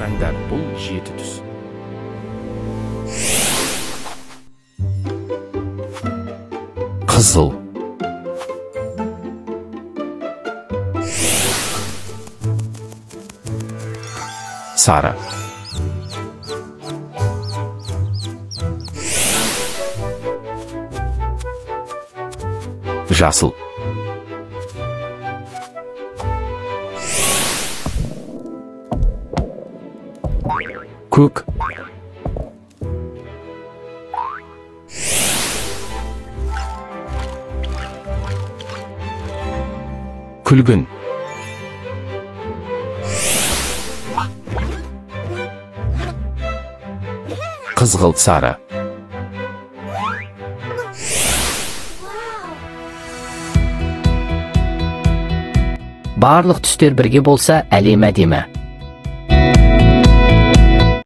Қараңдар, бұл жеті түс. Қызыл, сары, жасыл, көк, күлгін, қызғылт сары. Барлық түстер бірге болса, әлем әдемі.